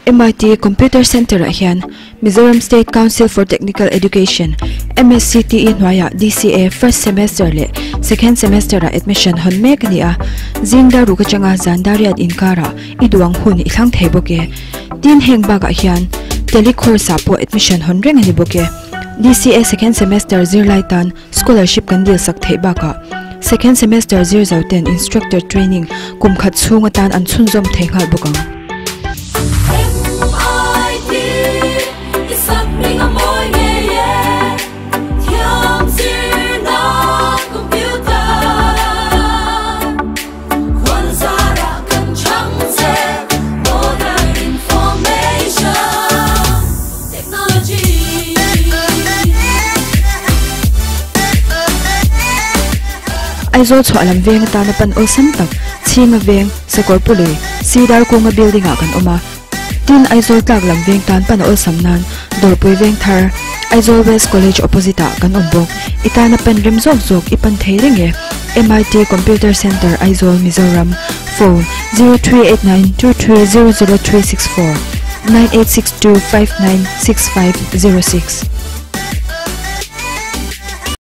MIT Computer Centre ah hian Mizoram State Council for Technical Education, MSCTE, hnuaiah DCA first semester leh second semester ah admission hawn mek a ni a. Zing dar ruk atanga zan dar riat inkarah i duang hun i thlang thei bawk e. Tin heng bakah hian Tele course ah pawh admission hawn reng a ni bawk e. DCA second semester zirlai tan scholarship kan dil sak theih bakah second semester zir zo ten instructor training kum khat chhung atan an chhunzawm thei nghal bawk ang. Aizawl chhuah lam veng atana pan awlsam tak Chhinga veng Sakawr Pului Sidar kunga building ah kan awm a, tin Aizawl tlak lam veng tan pan a awlsam nan Dawrpui veng thar Aizawl West College opposite ah kan awm bawk. I tana pan rem zawk zawk i pan thei reng e. MIT Computer Centre Aizawl Mizoram Phone, 0389 2300364 9862596506.